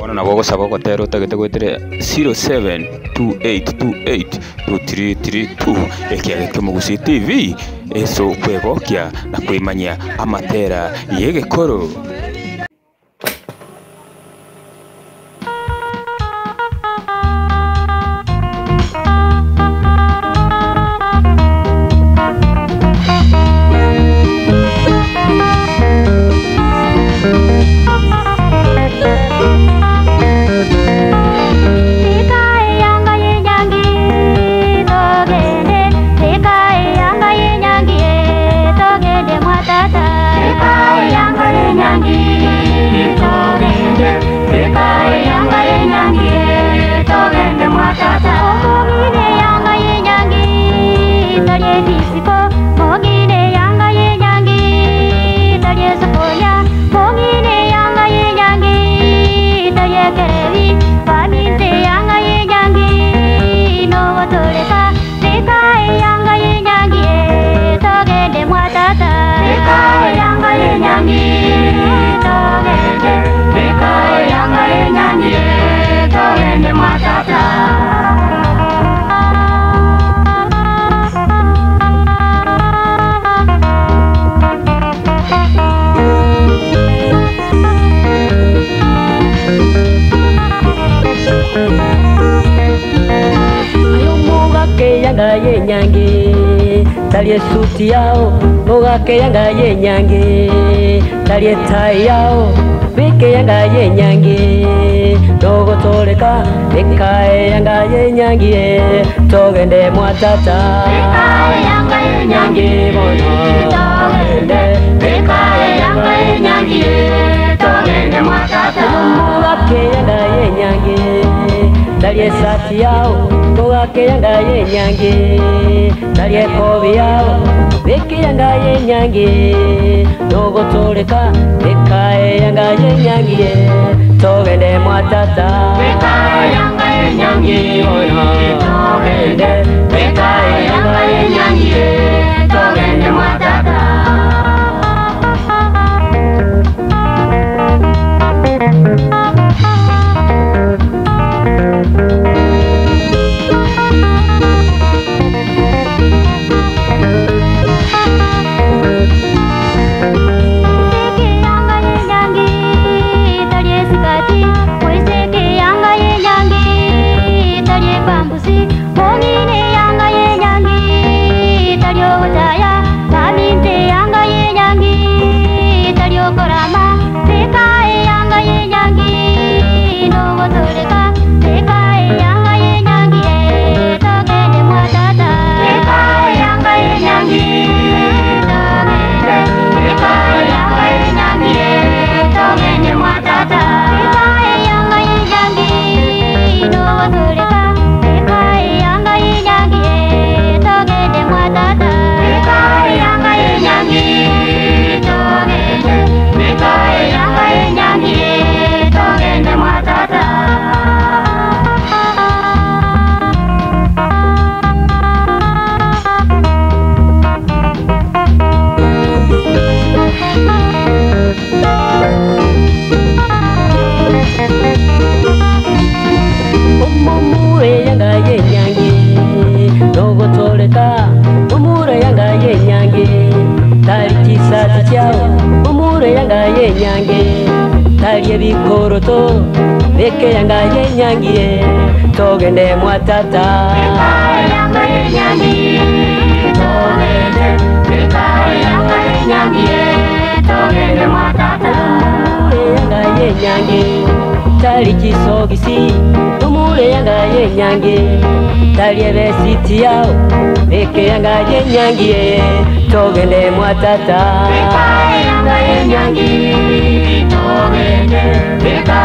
Bono nabo ogosaba ogotera otagete goetera 0728282332 ekiage ki'Omogusii TV ase okwegokia na kwemanyia amatera y'egekoro. Aye omogaka eyanga y'enyangi tari esuti yao, mogaka eyanga y'enyangi tari etai yao, beka eyanga y'enyangi nogotoreka, beka eyanga y'enyangi togende mwa tata. Beka eyanga y'enyangi bono togende, beka eyanga y'enyangi togende mwa tata. Omogaka eyanga y'enyangi tari esati yao, mogaka eyanga y'enyangi tari ekobi yao, beka eyanga y'enyangi nogotoreka, beka eyanga y'enyangi togende mwa tata. Beka eyanga y'enyangi bono togende, beka eyanga y'enyangi togende mwa tata. Omomure yanga y'enyangi nogotoreka, omure yanga y'enyangi tari chisati chiao, omure yanga y'enyangi tari ebikoroto, beke yanga y'enyangi togende mwa tata. Beka eyanga y'enyangi togende, beka eyanga y'enyangi togende mwa tata. Omure yanga y'enyangi tari chisogisi, omure yanga y'enyangi tari ebesiti yao, beke yanga y'enyangi togende mwa tata. Beka eyanga y'enyangi togende, beka